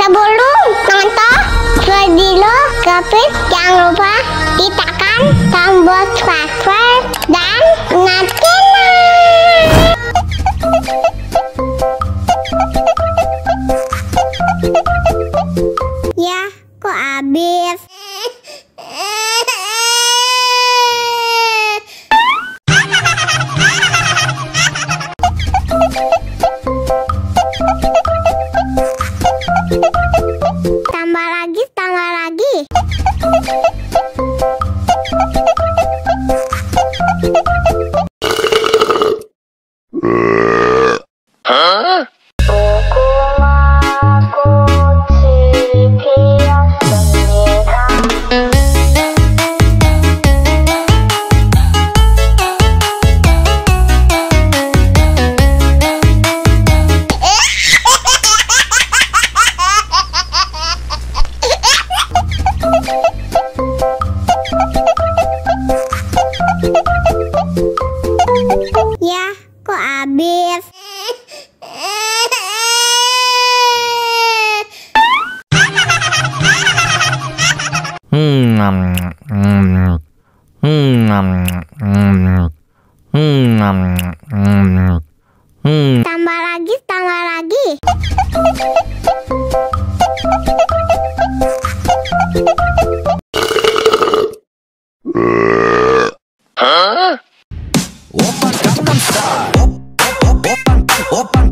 Sebelum nonton video Kepit, jangan lupa tekan tombol subscribe dan nyalakan. Ya, kok habis? Tambah lagi, tambah lagi. Hah? Ya, kok habis? Tambah lagi, tambah lagi. Hah? Open Gangnam Style. Open